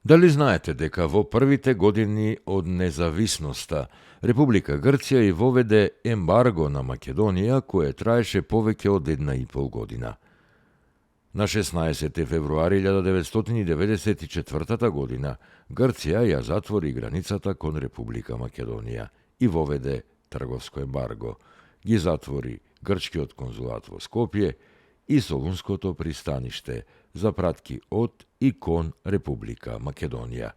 Дали знаете дека во првите години од независноста Република Грција и воведе ембарго на Македонија кое траеше повеќе од 1,5 година? На 16. февруари 1994 година Грција ја затвори границата кон Република Македонија и воведе трговско ембарго. Ги затвори грчкиот конзулат во Скопје и Солунското пристаниште за пратки од и кон Република Македонија.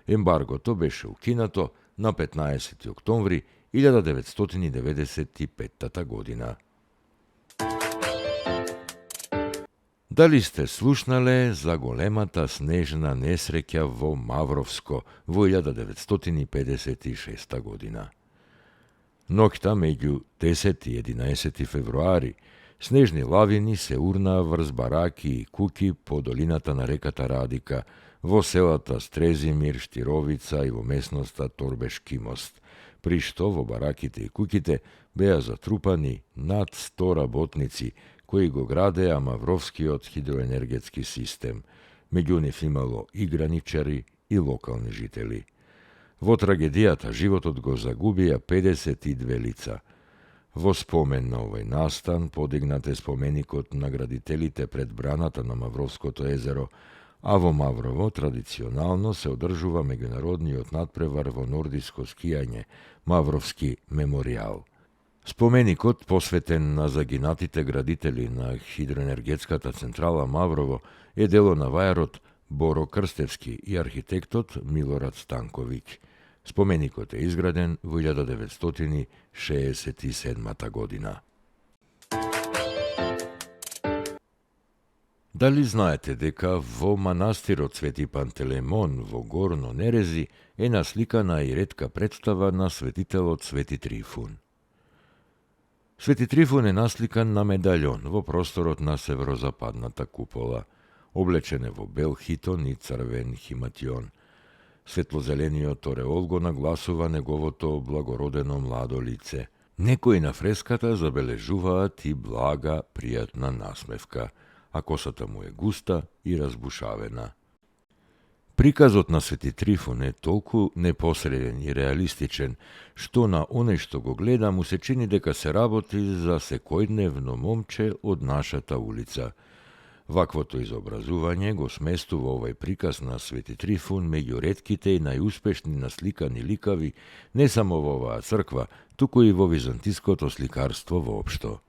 Ембаргото беше укинато на 15. октомври 1995 година. Дали сте слушнале за големата снежна несреќа во Мавровско во 1956 година? Ноќта меѓу 10 и 11 февруари снежни лавини се урнаа врз бараки и куќи по долината на реката Радика, во селата Стрезимир, Штировица и во местноста Торбешки мост, при што во бараките и куќите беа затрупани над 100 работници кои го градеа Мавровскиот хидроенергетски систем. Меѓу нив имало и граничари и локални жители. Во трагедијата животот го загубија 52 лица. Во спомен на овој настан подигнат е споменикот на градителите пред браната на Мавровското езеро, а во Маврово традиционално се одржува меѓународниот надпревар во нордиско скијање, Мавровски меморијал. Споменикот, посветен на загинатите градители на хидроенергетската централа Маврово, е дело на вајарот Боро Крстевски и архитектот Милорад Станковиќ. Споменикот е изграден во 1967 година. Дали знаете дека во манастирот Свети Пантелеймон во Горно Нерези е насликана и ретка представа на светителот Свети Трифун? Свети Трифун е насликан на медаљон во просторот на северозападната купола. Облечен е во бел хитон и црвен химатион. Светлозелениот ореол го нагласува неговото благородено младо лице. Некои на фреската забележуваат и блага, пријатна насмевка, а косата му е густа и разбушавена. Приказот на Свети Трифун е толку непосреден и реалистичен, што на оној што го гледа му се чини дека се работи за секојдневно момче од нашата улица. Ваквото изобразување го сместува овој приказ на Свети Трифун меѓу ретките и најуспешни насликани ликави не само во оваа црква, туку и во византиското сликарство воопшто.